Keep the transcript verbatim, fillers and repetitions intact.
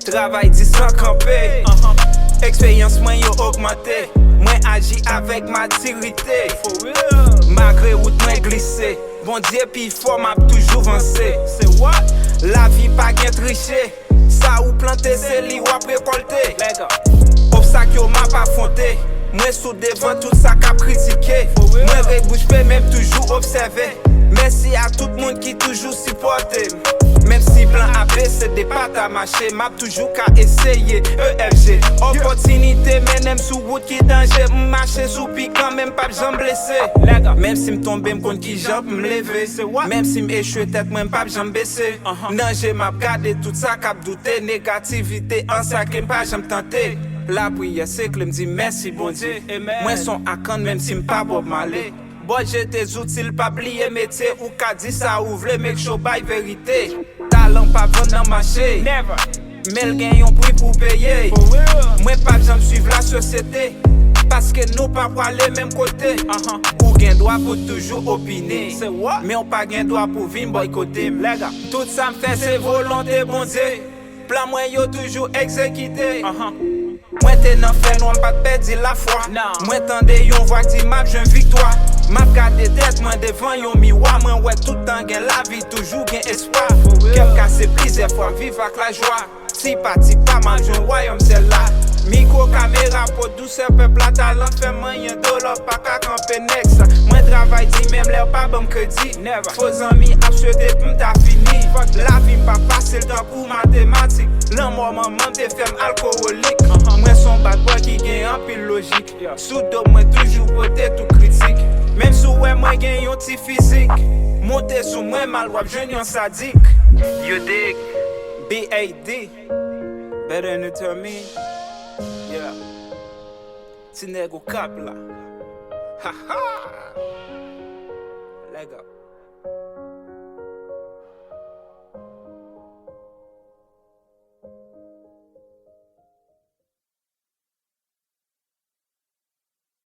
Travay di san kanpe. Eksperyans mwen yo ogmante. Mwen aji avèk matirite. Malgre wout mwen glise, Bondye pi fò, m ap toujou vanse. Lavi pa gen triche. Sa ou plante, se li w ap rekòlte. Obstak yo m ap afwonte. Mwen sou devan tout sa k ap kritike. Mwen ret bouch be, men m toujou obsève. Mèsi a tout moun ki toujou sipòte m. Menm si plan A B C D pa ta mache, m ap toujou ka eseye. E F G, opòtinite mennen m sou wout ki danje. M mache sou pikan, men m p ap janm blese. Menm si m tonbe, m konn kijan pou m leve. Menm si m echwe, tèt mwen, m p ap janm bese. Nan je m ap gade tout sa k ap doute, negativite ansèkle m, pa janm tante. Lapriyè se kle m, di mèsi Bondye. Mwen se yon Akan, menm si m pa Bob Marley. Bòl jete zouti l, pa bliye metye. Ou ka di sa ou vle, make sure bay verite. Talan pa vann nan mache. Men l gen yon pri pou peye. Mwen p ap janm swiv lasosyete, paske nou pa pwale menm kote. Ou gen dwa pou toujou opine, men w pa gen dwa pou vin bòykote m. Tout sa m fè se volonte Bondye. Plan mwen yo toujou egzekite. Mwen te nan fènwa, m pa t pèdi lafwa. Mwen tande yon vwa k di m ap jwenn viktwa. M ap gade tèt mwen devan yon miwa. Mwen wè tout tan gen lavi, toujou gen espwa. Kè m kase plizyè fwa, viv ak lajwa. Ti pa ti pa, m ap jwenn wayòm syèl la. Mikwo, kamera, po dousè pèp la, talan fè m manyen dola, pa ka kanpe nèg sa. Mwen travay di, menm lè yo pa ban m kredi. Fo zanmi ap swete pou m ta fini. Lavi m pa fasil tankou matematik. Lanmò manman m te fè m alkowolik. Mwen se yon bad boy ki gen anpil lojik. Sou do mwen toujou pote tout kritik. Menm si w wè mwen gen yon ti fizik, monte sou mwen mal, w ap jwenn yon sadik. You dig? B A D. Better than tell me. Yeah. Ti nèg Okap la. Ha ha. Leg up.